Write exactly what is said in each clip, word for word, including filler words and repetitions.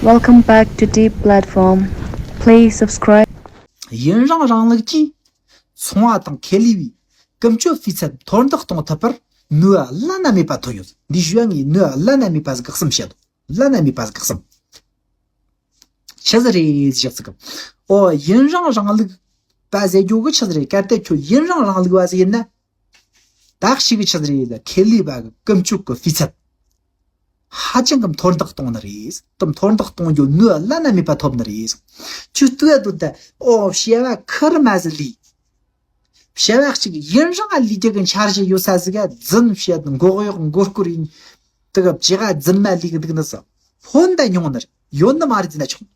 Welcome back to Deep Platform. Please subscribe. ཡུན་རིང་རིང་ལུགས་ཀྱིས་ཚོང་བ་དང་ཁེ་ལས་པའི་ཀུན་སྤྱོད་སྤུས་ཚད་མཐོར་འདེགས་གཏོང་ཐུབ་པར་ནུས་པ་བླ་ན་མེད་པ་ཐོན་ཡོད། འདི་ཞུ་ཡ་ངས་ནུས་པ་བླ་ན་མེད་པ་ཟིག་གསུམ་བཤད་དོ། བླ་ན་མེད་པ་ཟིག་གསུམ། ཆི་ཟིག་རེད་ཟེར་ཟིག་གི། ཨོ་ཡུན་རིང་རིང་ལུགས་པ་ཟེར་རྒྱུ་གི་ཆི་ཟིག་རེད། གལ་ཏེ་ཁྱོད་ཡུན་རིང་རིང་ལུགས་པ་ཟིག་ཡིན་ན། ད་ཞིག་གི་ཆི་ཟིག་རེད་ལ། ཁེ་ལས་པ་གི་ཀུན་སྤྱོད་གི་སྤུས་ཚད་ཧ་ཅང་གི་མཐོར་འདེགས་གཏོང་ནི་རེད། དུ་མཐོར་འདེགས་གཏོང་རྒྱུ་ནུས་པ་བླ་ན་མེད་པ་ཐོབ་ནི་རེད། ཁྱོད་ལྟོས་དུ་ད། ཨོ་བྱ་བ་ཁུར་མ་ཟིག་ལས། བྱ་བ་གཅིག་ཡུན་རིང་ལས་རྒྱུ་གི་འཆར་གཞི་ཡོད་ས་ཟིག་ག་རྫུན་བཤད། མགོ་གཡོག་མགོ་སྐོར་ཡིན། དུ་ག་བྱེད་ག་རྫུན་མ་ལས་གི་འདུག་ནི་ས། ཧོན་ད་ཉུང་ནི་རེད། ཡོད་ནི་མ་རེད་ཟེར་ན་ཆོག།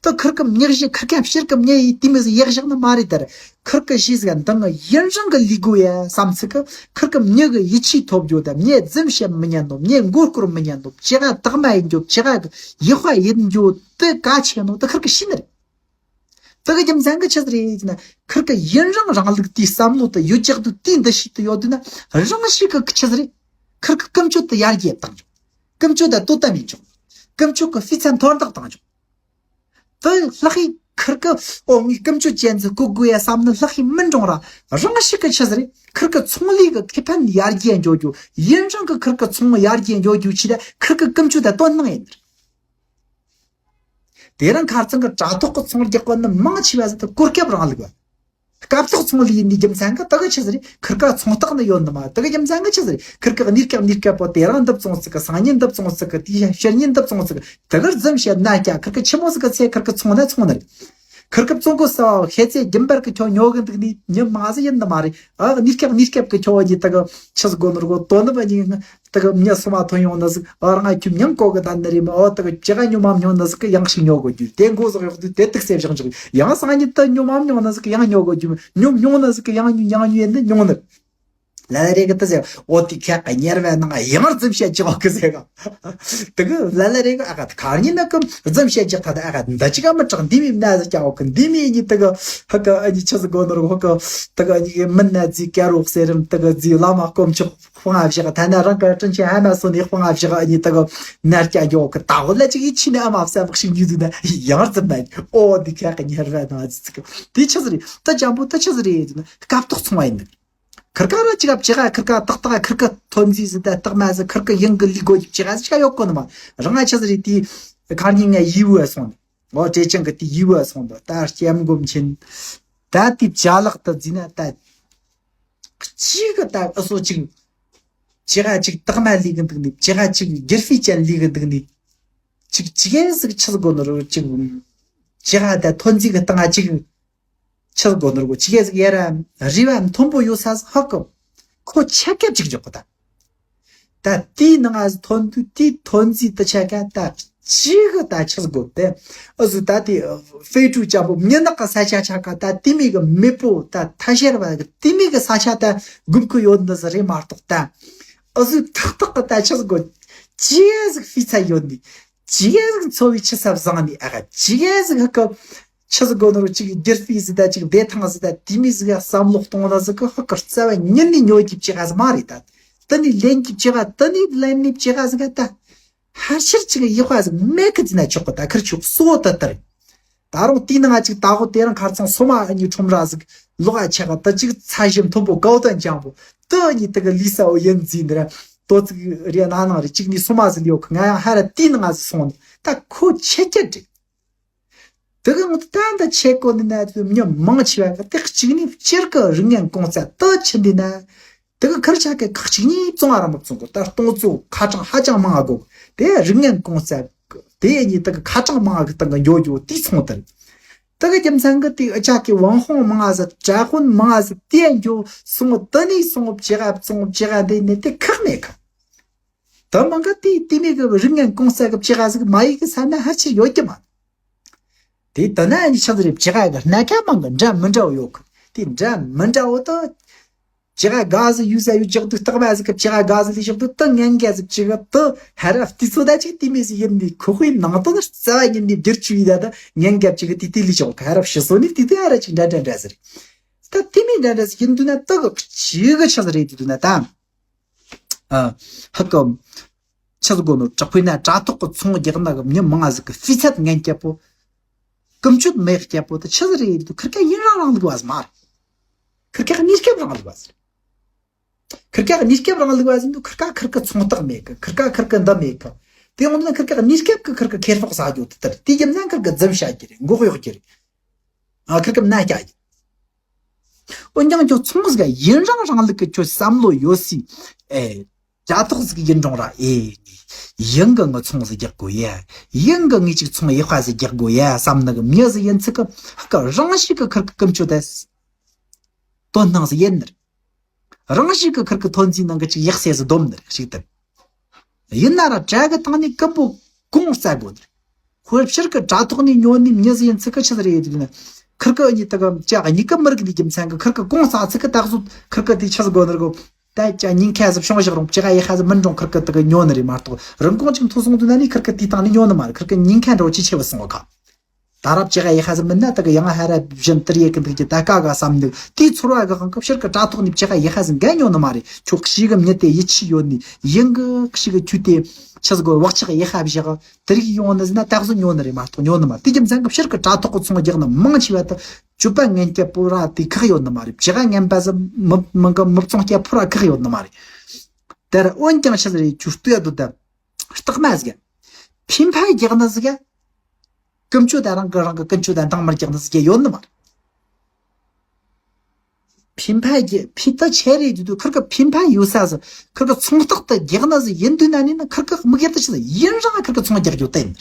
དུ་ཁུར་གི་མྱི་གཞི་ཁུར་ཁ་ཕྱིར་གི་མྱི་ཡི་དེ་མི་ཟིག་ཡག་བཞག་ནི་མ་རེད། དར་ཁུར་གི་ཤི་ཟིག་འདང་ཡུན་རིང་གི་ལས་དགོས་ཡ་བསམ་ཚིག་གི། ཁུར་གི་མྱི་གི་ཡིད་ཆེས་ཐོབ་རྒྱུ་ད། མྱི་རྫུན་བཤད་མི་ཉན་ནོ། མྱི་མགོ་སྐོར་མི་ཉན་ནོ། བྱེད་ག་དག་མ་ཡིན་རྒྱུ། བྱེད་ག་གི་ཡག་པ་ཡིན་རྒྱུ་དེ་གལ་ཆེ་ནོ་དུ་ཁུར་གི་ཤི་ནི་རེད། དེ་གི་རྒྱུ་མཚན་གི་ཆི་ཟིག་རེད་ཟེར་ན། ཁུར་གི་ཡུན་རིང་རིང་ལུགས་དེའི་བསམ་བློ་དེ་ཡོད་ཀྱག་དུ་དེའི་འདུ་ཤེས་དེ་ཡོད་དུས་ན། རང་ཞིག་གི་ཆི་ཟིག་རེད། ཁུར་གི་ཀུན་སྤྱོད་དེ་ཡར་རྒྱས་བཏང་ཆོག། ཀུན་སྤྱོད་དེ་དོ་དམ་ཡིན་ཆོག། ཀུན་སྤྱོད་གི་སྤུས་ཚད་མཐོར་འདེགས་བཏང་ཆོག། དེ་ལྷག་གི་ཁུར་གི་ཨོ་ངའི་ཀུན་སྤྱོད་ཅན་ཟིག་བཀོད་དགོས་ཡ་བསམ་ནི་ལྷག་གི་མིན་རུང་ར། རང་ཞིག་གི་ཆི་ཟིག་རེད། ཁུར་གི་ཚོང་ལས་གི་ཁེ་ཕན་ཡར་རྒྱས་འགྱོ་རྒྱུ། ཡུན་རིང་གི་ཁུར་གི་ཚོང་ཡར་རྒྱས་འགྱོ་རྒྱུ་ཆེད་དུ་ཁུར་གི་ཀུན་སྤྱོད་དེ་དོ་སྣང་ཡིན། དེ་རིང་ཁ་རྩང་གི་དྲ་ཐོག་གི་ཚོང་རྒྱག་གོ་ནི་མང་ཆེ་བ་ཟིག་ཏུ་གོ་སྐབས་རིང་ལུགས་པ། སྐབས་ཐོག་ཚོང་ལས་ཡིན་ནི་རྒྱུ་མཚན་གི་དག་གི་ཆི་ཟིག་རེད། ཁུར་ག་ཚོང་རྟགས་ནི་ཡོད་ནི་མ། དག་གི་རྒྱུ་མཚན་གི་ཆི་ཟིག་རེད། ཁུར་ག་གནས་སྐབས་གནས་སྐབས་པོ་དེ་རིང་འདི་བཙོང་ཟིག་གི། སང་ཉིན་འདི་བཙོང་ཟིག་གི། དེའི་ཕྱི་ཉིན་འདི་བཙོང་ཟིག་གི། དག་གི་རྫུན་བཤད་ན་ཀྱ་ཁུར་ག་ཆི་མོ་ཟིག་གི་ཚེ་ཁུར་ག་ཚོང་ན་ཚོང་ནི་རེད། ཁུར་ག་བཙོང་གོ་ས་ཤེས་ཚེ་རྒྱུན་པར་གི་ཁྱོ་ཉོ་གི་འདུག་ནི་མྱི་མ་ཟིག་ཡིན་ནི་མ་རེད། ཨ་གནས་སྐབས་གནས་སྐབས་གི་ཁྱོ་བ་ཉི་དག་གི་ཆི་ཟིག་གོ་ནོར་གོ་དོ་ནི་བ་ཉི། དེ་གི་མྱི་སོ་མ་ཐོན་ཡོང་ནི་ཟིག། ཨ་རང་ཁྱོད་མྱང་གོ་གི་ད་ནི་རེད་མ། ཨོ་དེ་གི་ཅི་ག་ཉོ་མ་མྱོང་ནི་ཟིག་གི་ཡང་ཞིག་ཉོ་གོ་རྒྱུ། དེ་མགོ་ཟིག་གཡོག་དུས་དེ་ཏིག་སེ་བཞག་འཇོག། ཡང་སང་ཉིན་ད་ཉོ་མ་མྱོང་ནི་ཟིག་གི་ཡང་ཉོ་གོ་རྒྱུ། ཉོ་མྱོང་ནི་ཟིག་གི་ཡང་ཉོ་ཡང་ཉོ་ཡིན་ནི་ཉོ་ནི། ལ་ལ་རེ་གི་ད་ཟེར། ཨོ་དེ་ཁ་ག་ཉེར་བའི་ནང་ཡང་རྫུན་བཤད་ཅི་གོ་གི་ཟེར་ག། དེ་གི་ལ་ལ་རེ་གི་ཨ་ག་ཁ་ཉིན་ན་གི་རྫུན་བཤད་ཅི་ད་ད་ཨ་ག་འདི་ཅི་ག་མི་དྲག། འདི་མི་ན་ཟིག་ཀྱ་ཨོ་གི། འདི་མི་ཉི་དེ་གི་ཧ་ག་ཨ་ཉི་ཆི་ཟིག་གོ་ནོར་ཧོ་གི། དེ་གི་ཨ་ཉི་གི་མི་ན་ཟིག་ཀ་རོག་སེ་རིམ་དེ་གི་ཟིག་བླ་མ་དཀོན་མཆོག་དཔང་ཨ་བཞག། ཐ་ན་རང་གི་དྲིན་ཆེན་ཨ་མ་སོ་ནས་དཔང་ཨ་བཞག། ཨ་ནི་དག་ནར་སྐྱ་མགྱོགས་གི་ད་འོ་ལ་ཅིག་ཡིད་ཆེས་ནས་ཨ་མ་བསམ་ཤིག་ཉིད་དུ་ན་ཡང་རྫུན་མ་ཡིན། ཨོ་འདི་ཁ་གི་ཉར་བ་ན་ཟི་ཚིག་དེ་ཆི་ཟིག་རེད། ད་ཅམ་པོ་ད་ཆི་ཟིག་རེད་ཟེར་ན་སྐབས་ཐོག་ཚོང་བ་ཡིན་ནི། ཁིར་ཀ་ར་ཅི་ག་ཅི་ག་ཁིར་ཀ་ཏག་ཏག་ཁིར་ཀ་ཐོན་རྫས་ཟི་ད་སྟག་མ་ཟི་ཁིར་ཀ་ཡིན་གི་ལི་གོ་ཅི་ག་ཅི་ག་ཡོད་གོ་ནི་མ། རང་ང་ཆི་ཟིག་རེད། དེ་ཁ་ཉིན་ང་ཡི་བོ་སོང་ནི། ཨོ་ཀྲེ་ཅང་གི་དེ་ཡི་བོ་སོང་ད་ད་སྐྱེམ་སྒོམ་ཆེན། ད་དེ་བྱ་ལག་ཏུ་འཛིན་ན་ད། གཅིག་གི་ད་ཨུ་སོ་གཅིག་ཅི་ག་ཅིག་སྟག་མ་ལས་གི་འདུག་ནི། ཅི་ག་ཅིག་སྒྱུར་སྤུས་ཅན་ལས་གི་འདུག་ནི། ཅིག་ཅི་གེ་ཟིག་ཆི་ཟིག་དགོ་ནོ་རུ་ཅིག་ཅི་ག་ད་ཐོན་རྫས་གི་སྟེང་ང་ཅིག་ཆི་ཟིག་དགོ་ནོ་རུ་ཅི་གེ་ཟིག་ཡ་ར་རི་བ་མཐོན་པོ་ཡོད་ས་ཟིག་ཧ་གོ། ཁོ་ཆེ་སྐྱབས་ཅིག་འཇོག་གི་ད། ད་དེའི་ནང་ང་ཐོན་དུས་དེའི་ཐོན་རྫས་དུ་ཆ་ག་ད་གཅིག་གི་ད་ཆི་ཟིག་དགོ་དེ། ཨུ་ཟུ་ད་དེ་ཧྥེ་ཀྲུའུ་ཅམ་པོ་མྱི་ནག་གི་ས་ཆ་ཆ་ག་ད་དེ་མིག་གི་མེས་པོ་ད་ཐ་ཤལ་བ་གི་དེ་མིག་གི་ས་ཆ་ད་སྒུམ་གི་ཡོད་འདི་ཟིག་རེད་མ་གཏོགས་ད། ཨུ་ཟུ་ཐག་ཐག་གི་ད་ཆི་ཟིག་དགོ། ཅི་གེ་ཟིག་སྤུས་ཚད་ཡོད་ནི། ཅི་གེ་ཟིག་འཚོ་བའི་ཆུ་ཚད་བཟང་ནི། ཨ་ག་ཅི་གེ་ཟིག་ཧ་གི། ཆི་ཟིག་དགོ་ནོ་རུ་ཅིག་སྒྱུར་སྤུས་ཟིག་ད་ཅིག་བདེ་ཐང་ཟིག་ད་དེ་མི་ཟིག་ཡ་བསམ་བློ་གཏོང་ན་ཟིག་གི་ཧ་གི་རྩ་བ་ཉིད་ནས་ཉོ་རྒྱུ་ཅི་ག་ཟིག་མ་རེད་ད། དེ་ནས་ལེན་རྒྱུ་ཅི་ག་དེ་ནས་ལེན་ནི་ཅི་ག་ཟིག་ད། ཧར་ཤར་ཅིག་ཡག་པ་ཟིག་མེད་གི་ཟིན་ན་ཆོག་གི་ད་ཁིར་ཆོག་གསོ་ད་ལྟར། ད་རུང་དེའི་ནང་ང་ཅིག་ད་གོ་དེ་རིང་ཁར་ཚང་སོ་མ་ཨ་ནི་ཁྲོམ་ར་ཟིག་ལོག་ཨ་ཆ་ག་ད་ཅིག་ཚ་ཞིམ་མཐོན་པོ་གའུ་ཏན་ཅང་པོ་དེ་ཨ་ནི་དེ་གི་ལི་ས་འོ་ཡིན་ཟིན་ནི་ར་དོ་ཙིག་རེ་ན་ནང་རེ་ཅིག་ནི་སོ་མ་ཟིག་ལི་ཡོ་གི་ང་ཡང་ཧ་ར་དེའི་ནང་ང་ཟིག་སོང་ནི་ད་ཁོ་ཆེ་ཀྱ་འགྲིག་དེ་གི་ངོ་ད་ད་ཆེ་གོ་ནི་ན་དུ་མྱི་མང་ཆེ་བ་གི་དེ་གཅིག་ནི་སྤྱིར་གི་རིག་ངན་གོང་ཚད་དེ་ཆེ་འདི་ན། དེ་གི་ཁར་ཆ་གི་ཁག་ཅིག་ནི་བཙོང་བ་ར་མི་བཙོང་གོ་ད་སྟོང་ཚོ་ཁ་གྲངས་ཧ་ཅང་མང་ང་གོ་དེ་རིག་ངན་གོང་ཚད་དེ་ནི་དེ་གི་ཁ་གྲངས་མང་ང་གི་སྟེང་གི་འགྱོ་འགྱོ་དེ་ཚོང་དེ་རེད། དེ་གི་རྒྱུ་མཚན་གི་དེ་ཨ་ཅག་གི་ཝང་ཧོང་མང་ང་ཟི་ཀྲ་ཧོན་མང་ང་ཟི་དེ་འགྱོ་སོང་དེ་ནི་སོང་བྱེ་ག་བཙོང་བྱེ་ག་འདི་ནི་དེ་ཁག་མེད་གི། ད་མང་གི་དེ་དེ་མི་གི་རིག་ངན་གོང་གསལ་གི་བྱེ་ག་ཟིག་མ་ཡིག་གི་ས་ན་ཧ་ཅི་ཡོད་ཀྱི་མ། དེ་ད་ན་ཡིན་ཆགས་རེད་བྱེ་ག་གི་སྣ་ཁ་མང་གི་འདྲ་མི་འདྲ་བོ་ཡོད་གི། དེ་འདྲ་མི་འདྲ་བོ་ད། བྱེ་ག་ག་ཟི་ཡུ་ཟ་ཡུ་ཅག་དུ་སྟག་མ་ཟིག་གི་བྱེ་ག་ག་ཟི་ལི་ཅག་དུ་ད་ངན་ག་ཟིག་ཅིག་གི་ད་ཧ་ར་དེ་ཚོ་ད་ཅིག་དེ་མི་ཟི་ཡིན་ནི་ཁོ་ཁོའི་ནང་དུ་ན་རྩ་བ་ཉིད་ནི་བསྒྱུར་བཅུག་ཡི་ད་ད་ངན་ག་ཅིག་གི་དེ་དེ་ལི་ཅག་ག་ཧ་ར་ཕྱི་སོ་ནི་དེ་དེ་ཧ་ར་ཅིག་འདྲ་འདྲ་འདྲ་ཟེར། ད་དེ་མི་འདྲ་འདྲ་ཟིག་ཡིན་དུས་ན་ད་གི་ཅིག་གི་ཆགས་རེད་དུས་ན་ད། ཨ། ཧ་གོ། ཆི་ཟིག་གོ་ནོ་དྲག་པོའི་ན་དྲ་ཐོག་གི་ཚོང་རྒྱག་ན་གི་མྱི་མང་ཟིག་གི་སྤུས་ཚད་ངན་སྐྱ་པོ། ཀུན་སྤྱོད་མེད་སྐྱ་པོ་དེ་ཆི་ཟིག་རེད་དུ་ཁིར་ཀ་ཡུན་རིང་རིང་ལུགས་བ་ཟིག་མ་རེད། ཁིར་ཀ་གནས་སྐབས་རིང་ལུགས་བ་ཟིག་ཁིར་ཀ་གནས་སྐབས་རིང་ལུགས་བ་ཟིག་འདུག་ཁིར་ཀ་ཁིར་ཀ་ཚོང་རྟགས་མེད་གི། ཁིར་ཀ་ཁིར་ཀ་འདི་མེད་གི། དེ་ཡོང་དུས་ན་ཁིར་ཀ་གནས་སྐབས་ཀྱི་ཁིར་ཀ་ཁེ་སྤོགས་ཟ་རྒྱུ་དེ་ལྟར་དེ་རྒྱུ་མཚན་ཁིར་ཀ་རྫུན་བཤད་རྒྱུ་རེད། མགོ་གཡོག་རྒྱུ་རེད། ཨ་ཁིར་ཀ་མནའ་སྐྱེལ་རྒྱུ། འོན་ཀྱང་ཁྱོད་ཚོང་ཟིག་ཡུན་རིང་རིང་ལུགས་ཀྱི་ཁྱོད་བསམ་བློ་ཡོད་སའི་ཨེ་དྲ་ཐོག་ཟིག་ཡིན་རུང་ར། ཨེ་ཡིན་གི་ངི་ཚོང་ཟིག་རྒྱག་དགོས་ཡ། ཡིན་གི་ངི་ཅིག་ཚོང་ཡག་པ་ཟིག་རྒྱག་དགོས་ཡ་བསམ་ནི་གི་མྱི་ཟིག་ཡིན་ཚིག་གི་ཧ་གི་རང་ཤུགས་གི་ཁིར་གི་ཀུན་སྤྱོད་དེ་དོ་སྣང་ཟིག་ཡིན་ནི་རེད། རང་ཤུགས་གི་ཁིར་གི་ཐོན་རྫས་ནང་གི་ཅིག་ཡག་ཟེ་ཟིག་སྡོམ་ནི་རེད་ཞིག་དེ། ཡིན་ན་ར་བྲག་གི་སྟེང་ནས་ཀུན་པོ་གོང་བཙལ་དགོས་ནི་རེད། ཁོའི་ཕྱིར་གི་དྲ་ཐོག་ནས་ཉོ་ནི་མྱི་ཟིག་ཡིན་ཚིག་གི་ཆི་ཟིག་རེད་ཡོད་ན། ཁིར་གི་གཉིས་དེ་གི་ཅག་གཉིས་ཀ་མི་རིགས་འདི་རྒྱུ་མཚན་གི་ཁིར་གི་གོང་བཙལ་ཚིག་གི་ད་གཟོད་ཁིར་གི་དེ་ཆི་ཟིག་དགོས་ནི་རེད་གོ། ད་ཅག་ཉིན་ཁ་ཟིག་བྱུང་བཞག་རུང་ཅི་ག་ཡག་ཧ་ཟིག་མིན་རུང་ཁིར་གི་དེ་གི་ཉོ་ནི་རེད་མ་གཏོགས། རིན་གོང་ཅིག་མཐོ་སོང་དུས་ན་ནི་ཁིར་གི་དེའི་སྟེང་ནས་ཉོ་ནི་མ་རེད། ཁིར་གི་ཉིན་ཁ་འགྲོ་ཅི་ཆེ་བ་སོང་བ་ཁ། ད་རབ་ཅི་ག་ཡག་ཧ་ཟིག་མིན་ན་དེ་གི་ཡང་ཧ་ར་བཞིན་དུ་རེད་གི་འདུག་ཀྱི། ད་ཀ་ག་བསམ་འདུག་དེའི་ཚོར་བ་གི་དབང་གིས་ཕྱིར་གི་དྲ་ཐོག་ནས་ཅི་ག་ཡག་ཧ་ཟིག་འགའ་ཉོ་ནི་མ་རེད། ཁྱོད་ཤི་གི་མྱི་དེ་ཡིད་ཆེས་ཡོད་ནི་ཡིན་གི། ཤི་གི་ཁྱོད་དེ་ཆི་ཟིག་གོ་བག་ཆགས་ཡག་ཧ་བཞག་དེ་རིགས་ཡོང་ནི་ཟིན་ན་ད་གཟོད་ཉོ་ནི་རེད་མ་གཏོགས་ཉོ་ནི་མ་རེད། དེ་རྒྱུ་མཚན་གི་ཕྱིར་གི་དྲ་ཐོག་གི་ཚོང་རྒྱག་ནི་མང་ཆེ་བ་དེ་སྤྱོད་པ་ངན་སྐྱ་པོ་ར་དེ་ཁག་ཡོད་ནི་མ་རེད། ཅི་ག་ངན་པ་ཟིག་མི་མི་གི་མི་བཙོང་སྐྱ་ཕོ་ར་ཁག་ཡོད་ནི་མ་རེད། དེར་འོན་ཀྱང་ཆི་ཟིག་རེད། ཁྱོད་ལྟོས་ཡ་དུ་ད་རྟགས་མ་ཟིག་ཕན་པ་རྒྱག་ནི་ཟིག་ཀུན་སྤྱོད་དང་རང་གི་རང་གི་ཀུན་སྤྱོད་དང་འདང་མི་རྒྱག་ནི་ཟིག་ཡོད་ནི་མ་རེད། ཕན་པ་རྒྱ་ཕན་ད་ཆེ་རེད་དུས་དུས་ཁིར་གི་ཕན་པ་ཡོད་ས་ཟིག་ཁིར་གི་ཚོང་རྟགས་དེ་རྒྱག་ནི་ཟིག་ཡིན་དུས་ན་ནི་ན་ཁིར་གི་དམིགས་ཡུལ་དེ་ཆི་ཟིག་ཡིན་རང་ཁིར་གི་ཚོང་རྒྱག་རྒྱུ་བསྟན།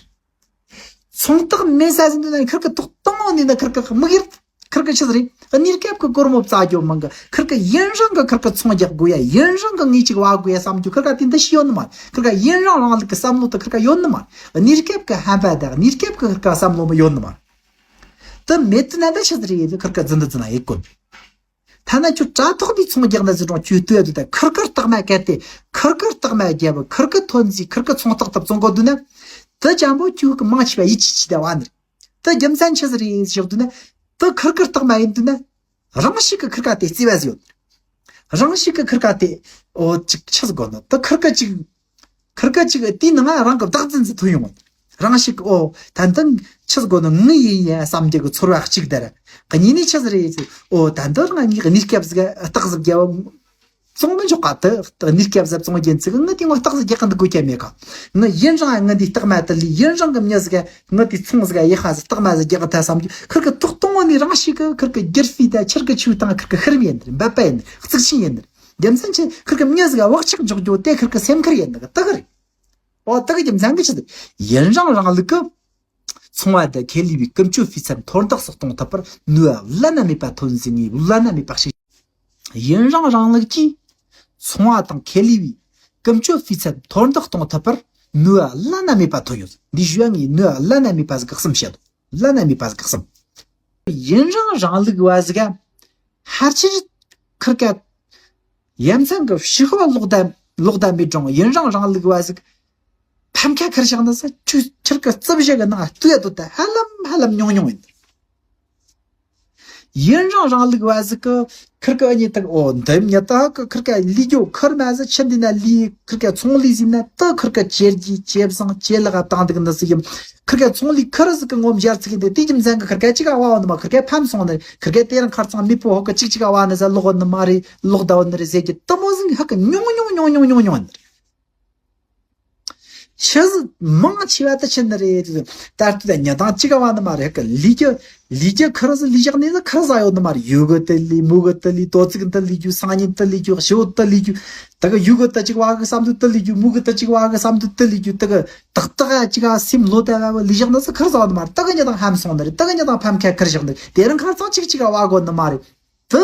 ཚོང་རྟགས་མེད་ས་ཟིག་དུས་ན་ནི་ཁིར་གི་ཐོག་གཏོང་ནི་ན་ཁིར་གི་དམིགས་ཡུལ་ཁིར་གི་ཆི་ཟིག་རེད། གནས་སྐབས་ཀྱི་སྒོར་མོ་བཙལ་རྒྱུ་མང་གི། ཁིར་གི་ཡུན་རིང་གི་ཁིར་གི་ཚོང་རྒྱག་དགོས་ཡ། ཡུན་རིང་གི་ངས་ཅིག་བ་དགོས་ཡ་བསམ་རྒྱུ་ཁིར་ག་དེ་འདི་ཤི་ཡོད་ནི་མ་རེད། ཁིར་ག་ཡུན་རིང་རིང་ལུགས་ཀྱི་བསམ་བློ་དེ་ཁིར་ག་ཡོད་ནི་མ་རེད། གནས་སྐབས་ཀྱི་ཧམ་པ་དང་གནས་སྐབས་ཀྱི་ཁིར་ག་བསམ་བློ་མི་ཡོད་ནི་མ་རེད། དེ་མེད་དུས་ན་ད་ཆི་ཟིག་རེད། ཁིར་ག་རྫུན་འདི་རྫུན་ན་ཡེ་གོ། ཐ་ན་ཁྱོད་དྲ་ཐོག་ནས་ཚོང་རྒྱག་ན་ཟིན་རུང་ཁྱོད་ལྟོས་དུས་ད་ཁིར་གི་རྟགས་མ་གལ་ཏེ་ཁིར་གི་རྟགས་མ་རྒྱབ་ཁིར་གི་ཐོན་རྫས་ཁིར་གི་ཚོང་རྟགས་དེ་བཙོང་གོ་དུས་ན། དེ་ཅང་པོ་ཁྱོད་གི་མང་ཆེ་བ་ཡིད་ཆེས་ཆེ་ད་བ་ནི་རེད། དེ་རྒྱུ་མཚན་ཆི་ཟིག་རེད་ཞོག་དུས་ན། དེ་ཁིར་གི་རྟགས་མ་ཡིན་དུས་ན། རང་ཤུགས་ཀྱི་ཁིར་ག་དེ་བརྩི་བ་ཟིག་ཡོད། རང་ཤུགས་ཀྱི་ཁིར་ག་དེ། ཨོ་ཅིག་ཆི་ཟིག་གོ་ནོ་དེ་ཁིར་ག་ཅིག་ཁིར་ཀ་ཅིག་དེའི་ནང་ང་རང་གི་བདག་འཛིན་ཟིག་ཐོན་ཡོང་། རང་ཞིག་ཨོ་ད་འདི་ཆི་ཟིག་གོ་ནི་ངི་ཡིན་ཡ་བསམ་རྒྱུ་གི་ཚོར་བ་གཅིག་དེར། གཉིས་ནས་ཆི་ཟིག་རེད་ཟེར། ཨོ་ད་འདི་རང་ངའི་གནས་སྐབས་ཟིག་རྟགས་ཟིག་རྒྱབ། བཙོང་མི་འཇོག་ག་དེ་གནས་སྐབས་ཟིག་བཙོང་རྒྱུ་ཚིག་ངི་དེ་ངོ་རྟགས་ཟིག་རྒྱག་གི་འདུག་དགོས་ཀྱི་མེད་ག་ངི་ཡིན་རང་ངི་འདི་རྟགས་མ་དེ་ལས་ཡིན་རང་གི་མྱི་ཟིག་ངི་དེ་ཚོང་ཟིག་ཡག་ཧ་ཟིག་རྟགས་མ་ཟིག་རྒྱག་གི་ད་བསམ་རྒྱུ་ཁིར་ཀ་ཐོག་གཏོང་བ་ནི་རང་ཞིག་གི་ཁིར་ཀ་རྒྱུར་སྤུས་ད་ཁིར་ཀ་ཆུ་དང་ཁིར་ཀ་ཤི་རིམ་ཡིན་ནི་རེད། འབད་པ་ཡིན་ནི་རེད། གཙིགས་ཆེན་ཡིན་ནི་རེད། རྒྱུ་མཚན་ཆེ་ཁིར་ཀ་མྱི་ཟིག་བག་ཆགས་འཇོག་རྒྱུ་དེ་ཁིར་ཀ་སེམས་ཁུར་ཡིན་ནི་གི་དག་རེད། ཨོ་དག་རྒྱུ་མཚན་གི་ཆེད་དུ་ཡུན་རིང་རིང་ལུགས་ཀྱི་ཚོང་བ་དང་ཁེ་ལས་པའི་ཀུན་སྤྱོད་སྤུས་ཚད་མཐོར་འདེགས་སུ་གཏོང་ཐུབ་པར་ནུས་པ་བླ་ན་མེད་པ་ཐོན་ཟིན་ངེས་བླ་ན་མེད་པ་ཞིག་ཡུན་རིང་རིང་ལུགས་ཀྱིས་ཚོང་བ་དང་ཁེ་ལས་པའི་ཀུན་སྤྱོད་སྤུས་ཚད་མཐོར་འདེགས་གཏོང་ཐུབ་པར་ནུས་པ་བླ་ན་མེད་པ་ཐོན་ཡོད། འདི་ཞུ་ཡ་ངས་ནུས་པ་བླ་ན་མེད་པ་ཟིག་གི་གསུམ་བཤད་དོ། བླ་ན་མེད་པ་ཟིག་གི་གསུམ། ཡུན་རིང་རིང་ལུགས་བ་ཟིག་ག་ཕལ་ཆེར་ཁིར་ཀ་ཡ་མཚན་གི་ཕྱི་ཤོག་ལོག་ལྟ་ལོག་ལྟ་མེད་རུང་ཡུན་རིང་རིང་ལུགས་བ་ཟིག་ཕམ་ཁ་ཁུར་བཞག་ན་ས་ཆུ་ཁིར་ཀ་རྩིབ་བཞི་གི་ནང་ལྟོས་ཡ་དོ་ད་ཧ་ལམ་ཧ་ལམ་ཉུང་ཉུང་ཡིན། ཡུན་རིང་རིང་ལུགས་བ་ཟིག་གི་ཁིར་ཀ་གཉིས་དག་ཨོ་འདི་མྱི་དག་གི་ཁིར་ཀ་ལས་རྒྱུ་ཁུར་མ་ཟིག་ཕྱི་འདི་ན་ལས་ཁིར་ཀ་ཚོང་ལས་ཟིན་ན་དུ་ཁིར་ཀ་ཇེ་རྒྱས་ཇེ་བཟང་ཇེ་ལེགས་བཏང་འདུག་ནི་ཟིག་ཡིན། ཁིར་ཀ་ཚོང་ལས་ཁུར་ཟིག་གི་ངོ་མཇལ་ཚིག་འདི་དེ་རྒྱུ་མཚན་གི་ཁིར་ཀ་གཅིག་ག་བ་བ་ནི་མ་ཁིར་ཀ་ཕམ་སོང་ནི་ཁིར་ཀ་དེ་རིང་ཁར་ཚང་མི་པོ་ཧོ་ཀ་གཅིག་གཅིག་ག་བ་ནི་ཟ་ལོག་ནི་མ་རེད་ལོག་ད་བ་ནི་རེད་ཟེར་གྱི་དུ་མོ་ཟིག་ཧ་ཀ་ཉུང་ཉུང་ཉུང་ཉུང་ཉུང་ཉུང་ནི་རེད། ཆི་ཟིག་མང་ཆེ་བ་དུ་ཆི་ནི་རེད། ད་ལྟ་ད་ཉ་དང་གཅིག་ག་བ་ནི་མ་རེད་ཧ་ཀ་ལས་རྒྱུ་ལས་རྒྱུ་ཁུར་ཟིག་ལས་བཞག་ནི་ཟིག་ཁུར་ཟ་ཡོད་ནི་མ་རེད། ཡུ་གི་དུ་ལས་མུ་གི་དུ་ལས་དོ་ཚིག་དུ་ལས་རྒྱུ་སང་ཉིན་དུ་ལས་རྒྱུ་ཞི་བོ་དུ་ལས་རྒྱུ་ད་གི་ཡུ་གི་དུ་གཅིག་བ་གི་བསམ་དུ་དུ་ལས་རྒྱུ་མུ་གི་དུ་གཅིག་བ་གི་བསམ་དུ་དུ་ལས་རྒྱུ་ད་གི། ཏག་ཏག་ཨ་ཅིག་ཨ་སེམས་ལོ་ད་བ་བ་ལི་ཞག་ན་ས་ཁར་ཟ་བ་ནི་མ་རེད། ཏག་ཉི་དང་ཧམ་སོང་ནི་རེད། ཏག་ཉི་དང་ཕམ་ཁ་ཁུར་བཞག་ནི་རེད། དེ་རིང་ཁར་ཚང་ཅིག་ཅིག་ཨ་བ་གོ་ནི་མ་རེད། དུ་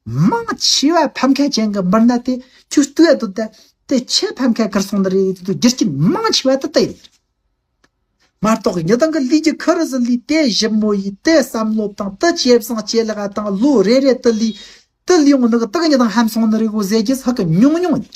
མང་ཆེ་བ་ཕམ་ཁ་ཅན་གི་མི་སྣ་དེ་ཁྱོད་ལྟོས་ཡ་དུ་ད་དེ་ཆེ་ཕམ་ཁ་ཁུར་སོང་ནི་རེད་དུ་རྒྱུ་རྐྱེན་མང་ཆེ་བ་དུ་ད་ཡིན། མ་གཏོགས་ཉི་དང་གི་ལུས་ཀྱི་ཁུར་ཟི་ལུས་དེ་ཞིབ་མོ་ཡིས་དེ་བསམ་བློ་དང་དུ་ཇེ་བཟང་ཇེ་ལེགས་དང་ལོ་རེ་རེ་དུ་ལུས་དུ་ལུས་ཡོང་ནི་གི་ཏག་ཉི་དང་ཧམ་སོང་ནི་རེད་གོ་ཟེར་རྒྱུ་ཧ་གི་ཉུང་ཉུང་ཡིན།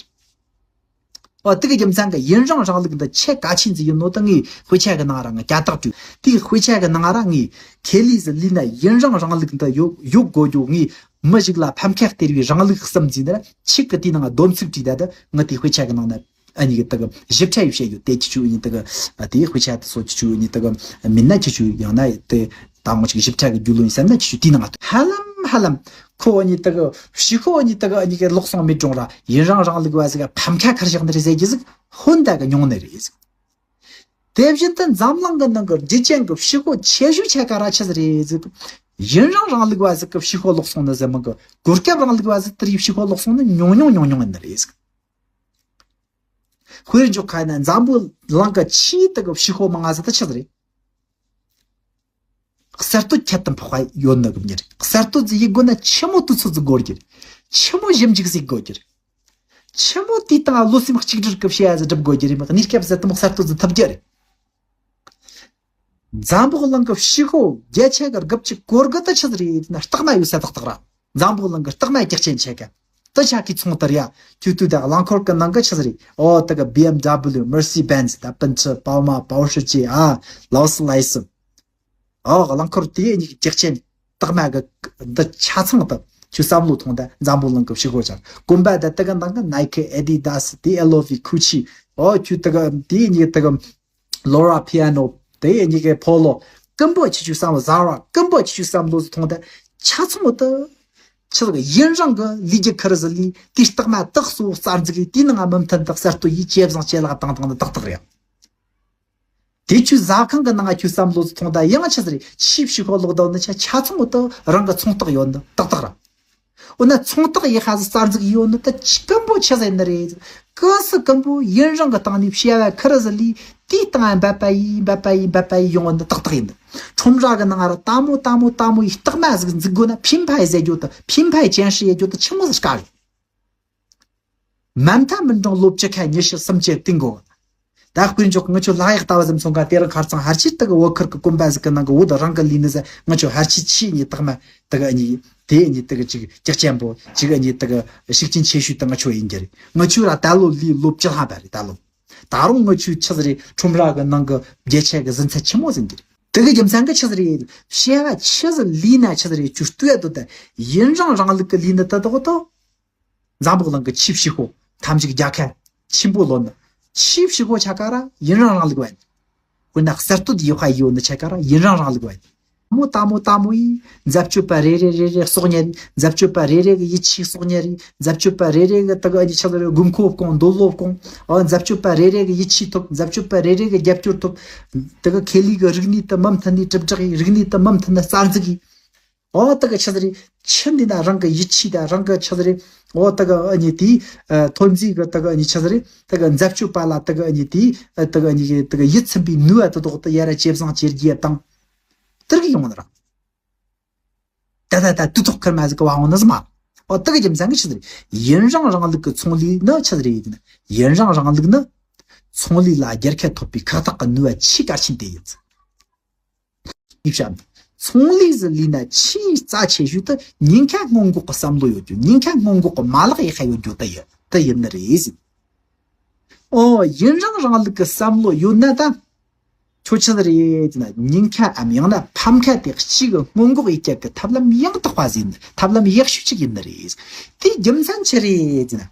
ཨོ་དེ་གི་རྒྱུ་མཚན་གི་ཡུན་རིང་རིང་ལུགས་འདི་ཆེས་གལ་ཆེན་ཟིག་ཡིན་ནོ་ད་ངས་དཔེ་ཆ་གི་ནང་ར་ངས་ཀྱ་རྟགས་བྲིས། དེའི་དཔེ་ཆ་གི་ནང་ར་ངས་ཁེ་ལས་ཟིག་ལས་ན་ཡུན་རིང་རིང་ལུགས་འདི་ཡོད་ཡོད་དགོས་རྒྱུ། ངས་མི་ཞིག་ལ་ཕམ་ཁ་སྟེར་བའི་རིང་ལུགས་གསུམ་ཟིན་ན་ཆིག་གི་དེའི་ནང་སྡོམ་ཚིག་བྲིས། ད་ད་ངས་དེའི་དཔེ་ཆ་གི་ནང་ན་ ཨ་ནི་གི་དེ་གི་ཞིབ་ཕྲ་ཡི་བཤད་ཡོད་དེ། ཁྱེད་ཆོས་ཨ་ནི་དེ་གི་དེ་དཔེ་ཆ་དེ་ཚོ་ཁྱེད་ཆོས་ཨ་ནི་དེ་གི་མིན་ན་ཁྱེད་ཆོས་ཡང་ན་དེ་ད་ངོ་ཅིག་ཞིབ་ཕྲ་གི་རྒྱུས་ལོན་ཡིན་བསམ་ན་ཁྱེད་ཆོས་དེའི་ནང་ང་ཧ་ལམ་ཧ་ལམ་ཁོ་ཨ་ནི་དེ་གི་ཕྱི་ཤོག་ཨ་ནི་དེ་གི་ཨ་ནི་གི་ལོག་སོང་མི་གྲོང་ར་ཡུན་རིང་རིང་ལུགས་པ་ཟིག་ག་ཕམ་ཁ་ཁར་བཞག་ནི་རེད་ཟེར་གྱི་ཟིག་ཧོན་ད་གི་ཉུང་ནི་རེད་ཟིག། དེ་བཞིན་དུ་འཛམ་གླིང་གི་ནང་གི་རྒྱུ་ཅན་གི་ཕྱི་ཤོག་ཆེ་ཤོས་ཆ་ག་ར་ཆི་ཟིག་རེད་ཟིག། ཡུན་རིང་རིང་ལུགས་པ་ཟིག་གི་ཕྱི་ཤོག་ལོག་སོང་ནི་ཟིག་མི་གི། གོ་སྐབས་རིང་ལུགས་པ་ཟིག་དེར་ཡི་ཕྱི་ཤོག་ལོག་སོང་ནི་ཉུང་ཉུང་ཉུང་ཉུང་ཡིན་ནི་རེད་ཟིག། དཔེར་འཇོག་ཁ་ན་འཛམ་བུ་གླིང་གི་ཆེས་དེ་གི་ཕྱི་ཤོག་མང་ང་ཟིག་དེ་ཆི་ཟིག་རེད། གསར་གཏོད་ཁྱད་དུ་འཕགས་པ་ཡོད་ནི་གི་མྱི་རེད། གསར་གཏོད་ཟིག་ཡེད་དགོས་ན་ཆི་མོ་དུས་ཚོད་ཟིག་དགོས་རྒྱུ་རེད། ཆི་མོ་ཞིབ་འཇུག་ཟིག་དགོས་རྒྱུ་རེད། ཆི་མོ་དེའི་སྟེང་བློ་སེམས་གཅིག་སྒྲིལ་གི་བྱེད་ཡ་ཟིག་སྒྲུབ་དགོས་རྒྱུ་རེད། མི་གནས་སྐབས་ཟིག་དེ་མོ་གསར་གཏོད་ཟིག་ཐུབ་རྒྱུ་རེད། འཛམ་བུ་གླིང་གི་ཕྱི་ཤོག་བརྒྱ་ཆ་གི་དགུ་བཅུ་གོ་དགུ་དེ་ཆི་ཟིག་རེད་ན་རྟགས་མ་ཡོད་ས་ཏག་ཏག་ར། འཛམ་བུ་གླིང་གི་རྟགས་མ་རྒྱག་ཅན་ཆེ་ག་དེ་ཆ་གི་ཚོང་དེར་ཡ། ཁྱོད་དུས་དང་རླངས་འཁོར་གི་ནང་གི་ཆི་ཟིག་རེད། ཨོ་དེ་གི་B M W, Mercedes-Benz ད་Bentley, Palma, Porsche ཅེས་ཨ་Rolls-Royce། ཨོ་རླངས་འཁོར་དེ་གཉིས་ཀྱི་རྒྱག་ཅན་རྟགས་མ་གི་འདི་ཆ་ཚང་དུ་ཁྱོད་བསམ་བློ་ཐོངས་ད། འཛམ་བུ་གླིང་གི་ཕྱི་ཤོག་ཆ་གོམ་པ་ད་དེ་གི་ནང་གི་Nike, Adidas དེ་L V, Gucci ཨོ་ཁྱོད་དེ་གི་དེ་གཉིས་དེ་གི་Loro Piana དེ་གཉིས་ཀའི་Polo ཀིམ་པོ་ཆི་ཆུ་བསམ་བློ། Zara ཀིམ་པོ་ཆི་ཆུ་བསམ་བློ་ཟིག་ཐོངས་ད། ཆ་ཚང་དུ་ཆི་ཟིག་ཡུན་རིང་གི་ལས་རྒྱུ་ཁུར་ཟིག་ལས་དེ་རྟགས་མ་དག་སོ་རྩ་འཛུགས་ཡིས་དེའི་ནང་མུ་མཐུད་དུ་གསར་གཏོད་ཡིས་ཇེ་བཟང་ཇེ་ལེགས་བཏང་བཏང་ནི་ཏག་ཏག་རེད། དེ་ཁྱོད་ཟ་ཁང་གི་ནང་ཁྱོད་བསམ་བློ་ཟིག་ཐོངས་ད། ཡང་ཆི་ཟིག་རེད། ཆེས་ཕྱི་ཤོག་ལོག་ད་ནི་ཆ་ཆ་ཚང་འོ་ད་རང་གི་ཚོང་རྟགས་ཡོད་ནི་ཏག་ཏག་ར། འོ་ན་ཚོང་རྟགས་ཡི་ཧ་ཟིག་རྩ་འཛུགས་ཡོད་ནི་ད་ཅི་ཀིམ་པོ་ཆི་ཟིག་ནི་རེད། ཀི་སི་ཀིམ་པོ་ཡུན་རིང་གི་སྟེང་ནས་བྱ་བ་ཁུར་ཟིག་ལས་དེའི་སྟེང་འབད་པ་ཡིས་འབད་པ་ཡིས་འབད་པ་ཡིས་ཡོང་ནི་ཏག་ཏག་ཡིན་ནི། ཁྲོམ་ར་གི་ནང་ར་ལྟད་མོ་ལྟད་མོ་ལྟད་མོ་ཡི་རྟགས་མ་ཟིག་འཛུགས་དགོས་ན་ཕིན་ཕའི་ཟེར་རྒྱུ་ད། ཕིན་ཕའི་ཅན་ཧྲི་ཡེ་རྒྱུ་ད་ཆི་མོ་ཟིག་དཀའ་རེད། མ་མཐའ་མི་འགྲང་ལོ་བཅུ་ཁ་ཉི་ཤུ་སུམ་ཅུ་སྟེང་གོ། ད་དཔེར་འཇོག་ང་ཆོ་ལྷ་གཡག་ལྟ་བུ་ཟིག་མཚོན་ག་དེ་རིང་ཁར་ཚང་ཧར་ཆི་དེ་གི་བོད་ཁུལ་གི་གོམ་པ་ཟིག་གི་ནང་གི་བོད་རང་གི་ལས་ནི་ཟིག་ང་ཆོ་ཧར་ཆི་ཆི་གཉིས་རྟགས་མ་དེ་གི་གཉིས་དེ་གཉིས་དེ་གི་གཅིག་སྐྱག་ཅན་པོ་གཅིག་གཉིས་དེ་གི་ཤུགས་རྐྱེན་ཆེ་ཤོས་དེ་ང་ཆོ་ཡིན་གྱི་རེད། ང་ཆོ་ར་ད་ལོ་ལས་ལོ་བཅུ་ལྷག་པ་རེད་ད་ལོ། ད་རུང་ང་ཆོ་ཆི་ཟིག་རེད། ཁྲོམ་ར་གི་ནང་གི་བརྒྱ་ཆ་གི་ཟིན་ཚད་ཆི་མོ་ཟིན་གྱི་རེད། དེ་གི་རྒྱུ་མཚན་གི་ཆི་ཟིག་རེད། བྱ་བ་ཆི་ཟིག་ལས་ན་ཆི་ཟིག་རེད། ཁྱོད་ལྟོས་ཡ་དོ་ད། ཡུན་རིང་རིང་ལུགས་གི་ལས་ནི་ད་དོ་དོ། འཛམ་བུ་གླིང་གི་ཆེས་ཕྱི་ཤོག་ཐམས་ཅད་རྒྱལ་ཁ་ཆེན་པོ་ལོན་ནི། ཆེས་ཕྱི་ཤོག་ཆ་ག་ར་ཡུན་རིང་རིང་ལུགས་བ་ཡིན། དཔེར་ན་གསར་གཏོད་ཡོད་ཁ་ཡོད་ནི་ཆ་ག་ར་ཡུན་རིང་རིང་ལུགས་བ་ཡིན། ལྟད་མོ་ལྟད་མོ་ལྟད་མོ་ཡིས་འཛད་སྤྱོད་པ་རེ་རེ་རེ་རེ་གསོག་ཉར་རེད། འཛད་སྤྱོད་པ་རེ་རེ་གི་ཡིད་ཆེས་གསོག་ཉར་རེད། འཛད་སྤྱོད་པ་རེ་རེ་གི་དེ་གི་ཨ་ནི་ཆི་ཟེར་རེད། དགོས་མཁོ་སྐོང་། འདོད་བློ་སྐོང་། ཨ་འཛད་སྤྱོད་པ་རེ་རེ་གི་ཡིད་ཆེས་ཐོབ། འཛད་སྤྱོད་པ་རེ་རེ་གི་རྒྱབ་སྐྱོར་ཐོབ། དེ་གི་ཁེ་ལས་གི་རིག་གནས་དེ་མུ་མཐུད་ནས་དྲིལ་བསྒྲགས་ཡིས། རིག་གནས་དེ་མུ་མཐུད་ནས་རྩ་འཛུགས་ཡིས། ཨོ་དེ་གི་ཆི་ཟེར་རེད། ཆི་འདི་ན་རང་གི་ཡིད་ཆེས་དང་རང་གི་ཆི་ཟེར་རེད། ཨོ་དེ་གི་ཨ་ནི་དེའི་ཐོན་རྫས་གི་དེ་གི་ཨ་ནི་ཆི་ཟེར་རེད། དེ་གི་འཛད་སྤྱོད་པ་ལ་དེ་གི་ཨ་ནི་དེའི་དེ་གི་ཨ་ནི་དེ་གི་ཡིད་ཚིམ་པའི་ནུས་པ་དེ་དག་དེ་ཡར་ཇེ་བཟང་ཇེ་རྒྱས་བཏང་། དེར་གི་ཡོང་ནི་ར། ད་ད་ད་དུས་ཐོག་ཁེར་མ་ཟིག་གི་བ་འོང་ནི་ཟིག་མ། ཨོ་དེ་གི་རྒྱུ་མཚན་གི་ཆི་ཟེར་རེད། ཡུན་རིང་རིང་ལུགས་གི་ཚོང་ལས་ནི་ཆི་ཟེར་རེད་ཟེར་ན། ཡུན་རིང་རིང་ལུགས་ནི་ཚོང་ལས་ལ་རྒྱལ་ཁ་ཐོབ་པའི་ཁག་ཐེག་གི་ནུས་པ་ཆེས་གལ་ཆེན་དེ་ཡིན་ཟིག། ཡིན་ཤག། ཚོང་ལས་ཟིག་ལས་ན་ཆེས་རྩ་ཆེ་ཤོས་དེ་ཉེན་ཁ་སྔོན་འགོག་གི་བསམ་བློ་ཡོད་རྒྱུ། ཉེན་ཁ་སྔོན་འགོག་གི་མ་ལག་ཡག་པ་ཡོད་རྒྱུ་དེ་ཡིན། དེ་ཡིན་ནི་རེད་ཟེར། ཨོ་ཡུན་རིང་རིང་ལུགས་ཀྱི་བསམ་བློ་ཡོད་ན་ད། ཁྱོད་ཆི་ཟིག་རེད་ཟེར་ན། ཉེན་ཁའམ་ཡང་ན་ཕམ་ཁ་དེ་གཅིག་གི་སྔོན་འགོག་ཡེད་རྒྱུ་གི་ཐབས་ལམ་ཡང་དག་པ་ཟིག་ཡིན། ཐབས་ལམ་ཡག་ཤོས་གཅིག་ཡིན་ནི་རེད། དེའི་རྒྱུ་མཚན་ཆི་རེད་ཟེར་ན།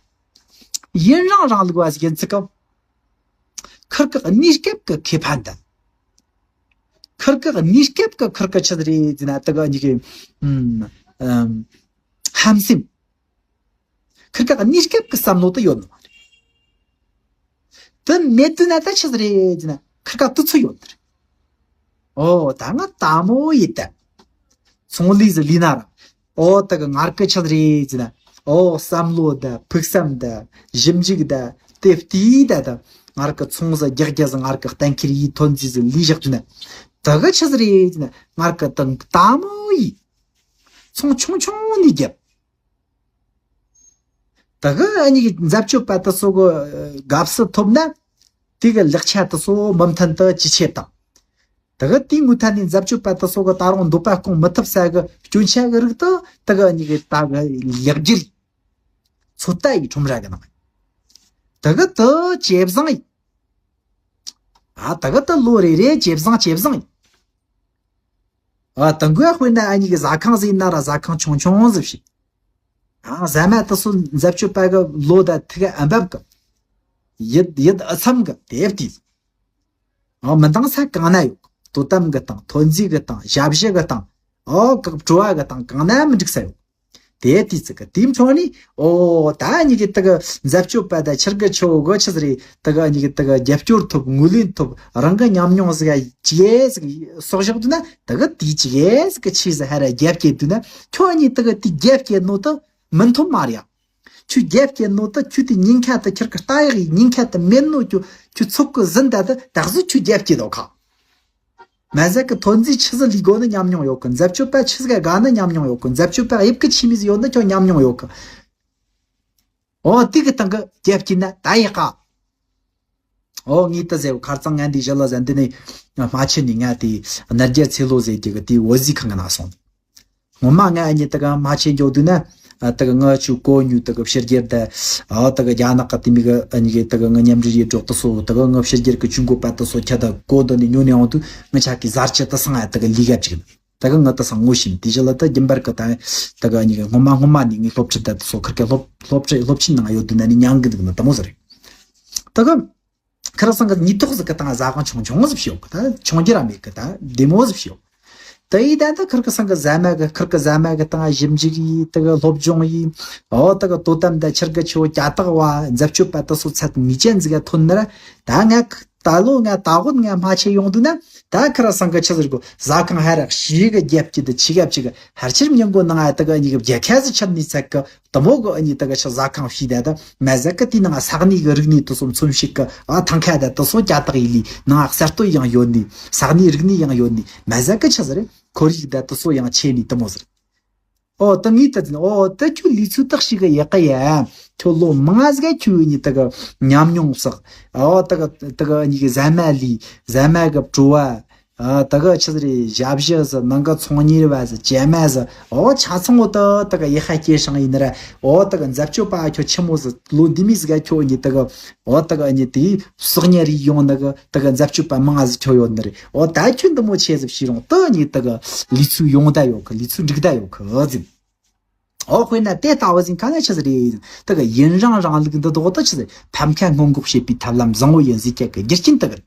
ཡུན་རིང་རིང་ལུགས་པ་ཟིག་ཡིན་ཚུལ་གི། ཁུར་གི་གནས་སྐབས་ཀྱི་ཁེ་ཕན་དང་། ཁུར་གི་གནས་སྐབས་ཀྱི་ཁུར་གི་ཆི་ཟིག་རེད་ཟེར་ན། དེ་གི་གཉིས་ཀའི་ཨམ་ཨམ་ཧམ་སེམས། ཁུར་གི་གནས་སྐབས་ཀྱི་བསམ་བློ་དེ་ཡོད་ནི་མ་རེད། དེ་མེད་དུས་ན་ད་ཆི་ཟིག་རེད་ཟེར་ན། ཁུར་གི་དུས་ཚོད་ཡོད་ནི་རེད། ཨོ་ད་ང་ལྟད་མོ་ཡེད་ད། ཚོང་ལས་ཟིག་ལས་ན་ར། ཨོ་དེ་གི་ངར་གི་ཆི་ཟིག་རེད་ཟེར་ན། ཨོ་བསམ་བློ་དང་ཕུགས་བསམ་དང་ཞིབ་འཇུག་དང་དེ་ལྟོས་ད་ད། ངར་གི་ཚོང་ཟིག་རྒྱག་རྒྱུ་ཟིག། ངར་གི་གཏན་འཁེལ་ཡེད་ཐོན་རྫས་ཟིག་ལས་བཞག་དུས་ན། དེ་གི་ཆི་ཟིག་རེད་ཟེར་ན། ངར་གི་དང་ལྟད་མོ་ཡེད། ཚོང་ཆུང་ཆུང་ནས་རྒྱབ། དེ་གི་ཨ་ནི་གི་འཛད་སྤྱོད་པ་དེ་ཚོ་གི་དགའ་བསུ་ཐོབ་ན། དེ་གི་ལེགས་ཆ་དེ་ཚོ་མུ་མཐུད་དུ་ཇེ་ཆེ་བཏང་། དེ་གི་དེའི་ངོས་ཐད་ནས་འཛད་སྤྱོད་པ་དེ་ཚོ་གི་ད་རུང་འདོད་པ་སྐོང་མི་ཐུབ་ས་གི་སྐྱོན་ཆ་གི་རིགས་དེ་དེ་གི་ཨ་ནི་གི་ད་གི་ལེགས་བསྒྱུར་ཚོད་ལྟ་ཡེད། ཁྲོམ་ར་གི་ནང་། དེ་གི་དེ་ཇེ་བཟང་ཡེད། ཨ་དེ་གི་དེ་ལོ་རེ་རེ་ཇེ་བཟང་ཇེ་བཟང་ཡེད། ཨ་དང་གོ་དཔེར་ན་ཨ་ནི་གི་ཟ་ཁང་ཟིག་ཡིན་ན་ར་ཟ་ཁང་ཆུང་ཆུང་ཟིག་བྱེད། ཨ་ཟ་མ་དེ་ཚོ་འཛད་སྤྱོད་པ་གི་ལོ་དང་ཐིག་ཨ་འབབ་གི། ཡིད་ཡིད་ཨ་མཚམས་གི་དེབ་དེ། ཨོ་མི་འདང་ས་གང་ན་ཡོད། དོ་དམ་གི་སྟེང་། ཐོན་རྫས་གི་སྟེང་། ཞབས་ཕྱི་གི་སྟེང་། ཨོ་བྲོ་བ་གི་སྟེང་། གང་ན་མི་འགྲིག་ས་ཡོད། དེ་དུས་ཚིག་གི་དེའི་འཕྲོ་ནས། ཨོ་ད་ཉི་གི་དེ་གི་འཛད་སྤྱོད་པ་དང་ཕྱིར་གི་ཆོ་གི་ཆི་ཟིག་རེད། དེ་གི་ཉི་གི་དེ་གི་རྒྱབ་སྐྱོར་ཐོབ། ངོས་ལེན་ཐོབ། རང་གི་ཉམས་མྱོང་ཟིག་ཅིག་ཟིག་གསོག་བཞག་འདུག་ན། དེ་གི་དེ་ཅིག་ཟིག་གི་ཆི་ཟིག་ཧ་ར་རྒྱབ་སྐྱེད་འདུག་ན། ཁྱོད་ཉི་དེ་གི་དེ་རྒྱབ་སྐྱེད་ནོ་དེ་མི་མཐོ་མ་རེད་ཡ། ཁྱོད་རྒྱབ་སྐྱེད་ནོ་དེ་ཁྱོད་དེ་ཉིན་ཁ་དེ་ཁྱེར་གི་ལྟ་ཡག་ཡིན། ཉིན་ཁ་དེ་མེད་ནོ་ཁྱོད་ཁྱོད་ཚོགས་གི་ཟིན་ད་དེ་དག་ཟིག་ཁྱོད་རྒྱབ་སྐྱེད་དོ་ཁ། མ་ཟད་ཀི་ཐོན་རྫས་ཆི་ཟིག་ལས་དགོ་ནི་ཉམས་མྱོང་ཡོད་གི། འཛད་སྤྱོད་པ་ཆི་ཟིག་དགའ་ནི་ཉམས་མྱོང་ཡོད་གི། འཛད་སྤྱོད་པ་དབྱིབས་ཀི་ཆི་མི་ཟིག་ཡོད་ནི་ཁྱོད་ཉམས་མྱོང་ཡོད་གི། ཨོ་དེ་གི་སྟེང་གི་རྒྱབ་སྐྱེད་ན་ད་ཡག་ག། ཨོ་ངས་ད་ཟེར་བ་ཁར་ཚང་ང་འདི་ཞི་ལ་ཟན་འདི་ནི་སྨྲ་ཆེན་ནི་ང་དེ་ནར་རྒྱ་ཚེ་ལོ་ཟེར་གྱི་གི་དེ་འོ་ཟི་ཁང་གི་ན་སོང་། ངོ་མ་ང་ཨ་ནི་དེ་ག་སྨྲ་ཆེན་འཇོག་དུས་ན། ཨ་དེ་ག་ང་ཆུ་གོ་ཉུ་དེ་ག་ཕྱི་རྒྱལ་དེ། ཨ་དེ་ག་རྒྱ་ནག་གི་དེ་མི་ག་ཨ་ནི་གི་དེ་ག་ང་མཉམ་འབྲེལ་ཡེ་འགྲོགས་དེ་སོ། དེ་ག་ང་ཕྱི་རྒྱལ་གི་ཆུ་འགོ་པ་དེ་སོ་ཁྱ་ད་གོ་དོ་ནི་ཉོ་ནི་ཡོང་དུས་ང་ཆ་གི་ཟར་ཆེ་དེ་སང་ཨ་དེ་ག་ལི་ག་ཅིག་དེ་ག་ང་དེ་སང་ངོ་ཤེས་དེ་ཞི་ལ་དེ་རྒྱུན་པར་གི་ད་དེ་ག་ཨ་ནི་གི་ངོ་མ་ངོ་མ་ནི་ངའི་སློབ་ཁྲིད་དེ་དེ་སོ་ཁར་གི་སློབ་སློབ་ཁྲིད་སློབ་ཆེན་ནང་ཡོད་དུས་ན་ནི་མྱང་གི་འདུག་ན་དེ་མོ་ཟེར་རེད། དེ་ག་ཁ་ར་སང་གི་ཉི་ཐོག་ཟིག་གི་སྟེང་ཟ་ཁང་ཆུང་ཆུང་ཟིག་ཕྱེ་ཡོད་གི། ད་ཆུང་རྒྱུ་ར་མེད་གི། ད་བདེ་མོ་ཟིག་ཕྱེ་ཡོད། ད་ཡི་ད་ད་ཁིར་གི་སང་གི་ཟ་མ་གི་ཁིར་གི་ཟ་མ་གི་སྟེང་ཞིབ་འཇུག་ཡིན། དེ་གི་སློབ་སྦྱོང་ཡིན། ཨོ་དེ་གི་དོ་དམ་ད་ཕྱིར་གི་ཆོ་ཀྱ་དག་བ་འཛད་སྤྱོད་པ་དེ་སོ་ཚད་ངེས་ཅན་ཟིག་ག་ཐོན་ན་ར། ད་ང་ད་ལོ་ང་ད་ཧོད་ང་སྨྲ་ཆེ་ཡོང་དུས་ན། ད་ཁ་ར་སང་གི་ཆི་ཟེར་གོ། ཟ་ཁང་ཧ་རག་ཞིག་གི་རྒྱབ་ཀྱི་དེ་ཆི་གབ་ཅིག་གི་ཧར་ཆེར་མྱང་གོ་ནང་ཨ་དེ་གི་ཉི་གི་རྒྱལ་ཁ་ཟིག་ཆད་ནི་ཚད་གི། དེ་མོ་གི་ཨ་ནི་དེ་གི་ཆི་ཟ་ཁང་ཕྱེ་ད་ད་མ་ཟད་གི་དེའི་ནང་ས་གནས་གི་རིག་གནས་དེ་སོ་མཚོན་བྱེད་གི་ཨ་ཐང་ཁ་ད་དེ་སོ་ཀྱ་དག་ཡིན་ལི་ནང་གསར་གཏོད་ཡང་ཡོད་ནི། ས་གནས་རིག་གནས་ཡང་ཡོད་ནི། མ་ཟད་གི་ཆི་ཟེར་ཁོར་ཡུག་ད་དེ་སོ་ཡང་ཆེ་ནི་དེ་མོ་ཟེར། ཨོ་ད་ངས་ད་ཟིན་ཨོ་ད་ཁྱོད་ལུས་ཚུལ་དག་ཞིག་གི་ཡག་གི་ཡ། ཁྱོད་ལོ་མང་ཟིག་ཁྱོད་ཨ་ནི་དེ་གི་ཉམས་མྱོང་བསགས། ཨོ་དེ་གི་དེ་གི་ཨ་ནི་གི་ཟ་མ་ལི་ཟ་མ་གི་བྲོ་བ། ཨ་དེ་ག་ཆི་ཟིག་རེད། ཞབས་ཕྱི་ཟིག་ནང་གི་ཚོང་གཉེར་བ་ཟིག་ཇེ་མ་ཟིག་ཨོ་ཆ་ཚང་འོ་ད་དེ་ག་ཡེ་ཧ་སྐྱེ་ཤང་ཡིན་ནི་ར། ཨོ་དེ་ག་འཛད་སྤྱོད་པ་ཁྱོད་ཆི་མོ་ཟིག་ལོ་འདི་མི་ཟིག་ག་ཁྱོད་ཨ་ནི་དེ་ག་ཨོ་དེ་ག་ཨ་ནི་དེ་སོག་ཉ་རི་ཡོང་ནི་གི་དེ་ག་འཛད་སྤྱོད་པ་མང་ང་ཟིག་ཁྱོད་ཡོད་ནི་རེད། ཨོ་ད་ཁྱོད་འདི་མོ་ཆེ་ཟིག་ཕྱིར་རུང་ད་ཨ་ནི་དེ་ག་ལུས་ཚུལ་ཡོང་ད་ཡོད་གི། ལུས་ཚུལ་འགྲིག་ད་ཡོད་གི་ཟིག་ཨོ་དཔེར་ན་དེ་ལྟ་བུ་ཟིན་ག་ནས་ཆི་ཟིག་རེད། དེ་གི་ཡུན་རིང་རིང་ལུགས་འདི་དོག་ཏུ་ཆི་ཟིག་ཕམ་ཁ་སྔོན་འགོག་བྱེད་པའི་ཐབས་ལམ་བཟང་བོ་ཡིན་ཟིག་གི་རྒྱུ་རྐྱེན་དེ་གི།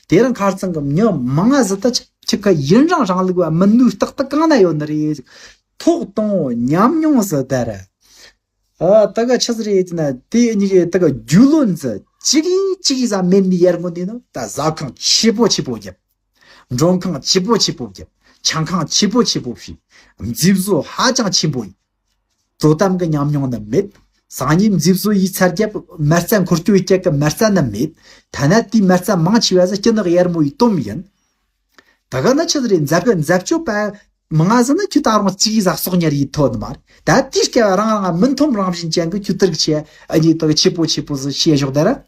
དེ་རིང་ཁ་རྩང་གི་མྱི་མང་ང་ཟིག་ད་ཆི་ཆི་གི་ཡུན་རིང་རིང་ལུགས་བ་མི་ནུས་རྟག་ཏུ་གང་ན་ཡོད་ནི་རེད། ཐོག་དང་ཉམས་མྱོང་ཟིག་ད་ར། ཨ་དེ་གི་ཆི་ཟིག་རེད་ཟེར་ན་དེ་གཉིས་ཀྱི་དེ་གི་རྒྱུས་ལོན་ཟིག་གཅིག་གིས་གཅིག་གིས་ཟ་མེད་ནི་ཡར་ངོ་ནས་ནི་ད་ཟ་ཁང་ཆེ་པོ་ཆེ་པོ་རྒྱབ། མགྲོན་ཁང་ཆེ་པོ་ཆེ་པོ་བརྒྱབ། ཆང་ཁང་ཆེ་པོ་ཆེ་པོ་བྱས། མཛེས་བཟོ་ཧ་ཅང་ཆེན་པོ་ཡིན། དོ་དམ་གྱི་ཉམས་མྱོང་ནི་མེད། སང་ཉིན་མཛེས་བཟོ་ཡིས་ཚར་རྒྱབ། མ་རྩ་འཁོར་སྐྱོད་ཡིས་སྐྱེད་ཀྱི་མ་རྩ་ནི་མེད། ཐ་ན་དེའི་མ་རྩ་མང་ཆེ་བ་ཟིག་སྐྱིད་ནག་ཡར་མོ་ཡི་དོམ་ཡིན། ད་ག་ན་ཆི་ཟིག་རེད། འཛད་གི་འཛད་སྤྱོད་པ་མང་ང་ཟིག་ནི་ཁྱོད་ད་རུང་གཅིག་ཡིས་ཟ་སོག་ཉར་ཡིས་ཐོན་ནི་མ་རེད། ད་དེའི་སྐབས་རང་རང་མི་མཐོང་རང་བཞིན་ཅན་གྱི་ཁྱོད་དེར་གི་ཆེ་ཨ་ནི་དེ་གི་ཆེ་པོ་ཆེ་པོ་ཟིག་བཤད་ཞོག་ད་ར།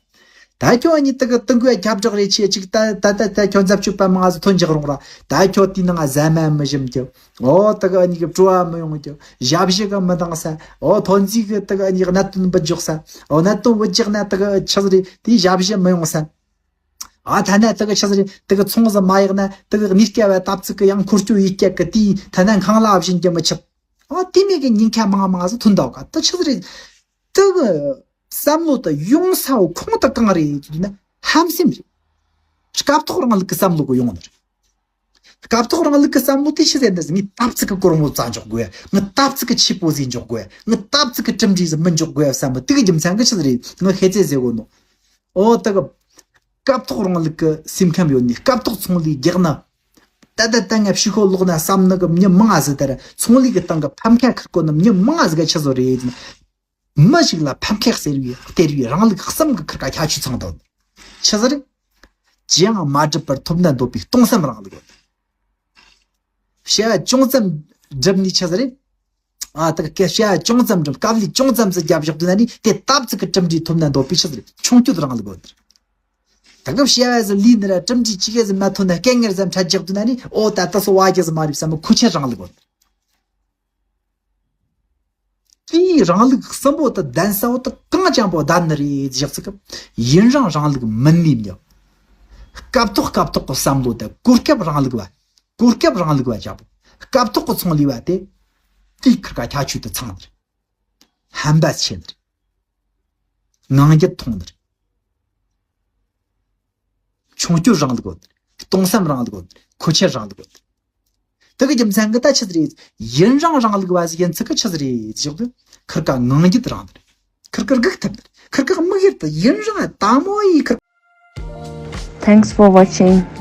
ད་ཁྱོད་ཨ་ནི་དེ་གི་ཏིང་གོས་ཁྱབ་བསྒྲགས་རེ་བྱེད་ཅིག་ད་ད་ད་ད་ཁྱོད་འཛད་སྤྱོད་པ་མང་ང་ཟིག་ཐོན་འཇགས་རུང་ར། ད་ཁྱོད་དེའི་ནང་ཟ་མ་མི་ཞིམ་གྱི། ཨོ་དེ་གི་ཨ་ནི་གི་བྲོ་བ་མི་ཡོང་གྱི། ཞབས་ཕྱི་གི་མི་འདང་ས། ཨོ་ཐོན་རྫས་གི་དེ་གི་ཨ་ནི་གནད་དོན་བུད་འཇོག་ས། ཨོ་གནད་དོན་བུད་འཇོག་ན་དེ་གི་ཆི་ཟིག་རེད། དེའི་ཞབས་ཕྱི་མི་ཡོང་ས། ཨ་ཐ་ན་དེ་གི་ཆི་ཟིག་རེད། དེ་གི་ཚོང་ཟིག་མ་ཡག་ན་དེ་གི་གནས་སྐབས་བ་ཏབ་ཙིག་གི་ཡང་འཁོར་སྐྱོད་ཡིས་སྐྱེད་གི། དེའི་ཐ་ན་ཁང་གླ་བཞིན་གྱི་མི་ཆག་ཨ་དེ་མིག་གི་ཉིན་ཁ་མང་མང་ཟིག་ཐོན་འདུག་ག་ད་ཆི་ཟིག་རེད། དེ་གི་བསམ་བློ་དེ་ཡོང་ས་བོ་ཁོང་དེ་གང་རེད་ཟེར་ན་ཧམ་སེམས་རེད། སྐབས་ཐོག་རིང་ལུགས་ཀྱི་བསམ་བློ་གི་ཡོང་ནི་རེད། སྐབས་ཐོག་རིང་ལུགས་ཀྱི་བསམ་བློ་དེ་ཆི་ཟེར་ན་ཟིག་ངས་ཏབ་ཙིག་གི་སྒོར་མོ་བཙལ་འཇོག་དགོས། ངས་ཏབ་ཙིག་གི་ཆེ་པོ་ཟིག་འཇོག་དགོས། ངས་ཏབ་ཙིག་གི་གྲུབ་འབྲས་ཟིག་མི་འཇོག་དགོས་བསམ་པ་དེ་གི་རྒྱུ་མཚན་གི་ཆི་ཟིག་རེད། ངས་ཧེ་ཙེ་ཟེར་གོ་ནོ། ཨོ་དེ་གི་སྐབས་ཐོག་རིང་ལུགས་ཀྱི་སེམས་ཁམས་ཡོད་ནི། སྐབས་ཐོག་ཚོང་ལས་རྒྱག་ནི། ད་ད་ད་ང་ཕྱི་ཤོག་ལོག་ན་བསམ་ནི་གི་མྱི་མང་ང་ཟིག་ད་ར། ཚོང་ལས་གི་སྟེང་གི་ཕམ་ཁ་ཁུར་གོ་ནི་མྱི་མང་ང་ཟིག་ག་ཆི་བཟོ་རེད། མི་ཞིག་ལ་ཕམ་ཁ་སྟེར་བའི་སྟེར་བའི་རིང་ལུགས་གསུམ་གི་ཁུར་ཀ་ཁྱད་ཆོས་ཚང་དོན། ཆི་ཟིག་རེད། ཅི་ཡང་མ་བསྒྲུབས་པར་ཐོབ་ན་འདོད་པའི་སྟོང་བསམ་རིང་ལུགས་ཡོད། བྱ་བ་ཅུང་ཙམ་བསྒྲུབས་ནས་ཆི་ཟིག་རེད། ཨ་ད་ག་བྱ་བ་ཅུང་ཙམ་བསྒྲུབས། དཀའ་ལས་ཅུང་ཙམ་ཟིག་རྒྱབ་བཞག་དུས་ན་ནི་དེ་སྟབས་ཙིག་གི་གྲུབ་འབྲས་ཐོབ་ན་འདོད་པའི་ཆི་ཟིག་རེད། མཆོང་སྐྱོད་རིང་ལུགས་ཡོད། ད་ག་བྱ་བ་ཟིག་ལས་ནི་ར་གྲུབ་འབྲས་ཅི་ག་ཟིག་མ་ཐོན་ན་དཀའ་ངལ་ཟིག་འཕྲད་བཞག་དུས་ན་ནི་ཨོ་ད་ད་སོ་བ་རྒྱ་ཟིག་མ་རེད་བསམ་མི་ཁུ་ཆེ་རིང་ལུགས་ཡོད། དེའི་རིང་ལུགས་གསུམ་པོ་དེ་ལྡན་ས་བོ་དེ་གང་ཅང་པོ་ལྡན་ནི་རེད་ཟེར་ཅིག་གི། ཡུན་རིང་རིང་ལུགས་མིན་ནི་མྱི། སྐབས་ཐོག་སྐབས་ཐོག་གི་བསམ་བློ་དེ་གོ་སྐབས་རིང་ལུགས་བ། གོ་སྐབས་རིང་ལུགས་བ་བྱ་བོ། སྐབས་ཐོག་གི་ཚོང་ལས་བ་དེ། དེའི་ཁུར་ཀ་ཁྱད་ཆོས་དེ་ཚང་ནི་རེད། ཧམ་པ་ཆེ་ནི་རེད། ངང་རྒྱུད་ཐུང་ནི་རེད། སྲུང་སྐྱོབ་རིང་ལུགས་ཡོད། སྟོང་བསམ་རིང་ལུགས་ཡོད། མཁོ་ཆས་རིང་ལུགས་ཡོད། དེ་གི་རྒྱུ་མཚན་གི་ད་ཆི་ཟིག་རེད། ཡུན་རིང་རིང་ལུགས་པ་ཟིག་ཡིན་ཚུལ་གི་ཆི་ཟིག་རེད་ཞོག་དུ། ཁིར་ཀ་ངང་རྒྱུད་རིང་ལུགས་རེད། ཁིར་ཀ་སྒུག་ཐུབ་ནི་རེད། ཁིར་ཀ་དམིགས་ཡུལ་དུ་ཡུན་རིང་དལ་མོ་ཡིས་ཁིར། Thanks for watching.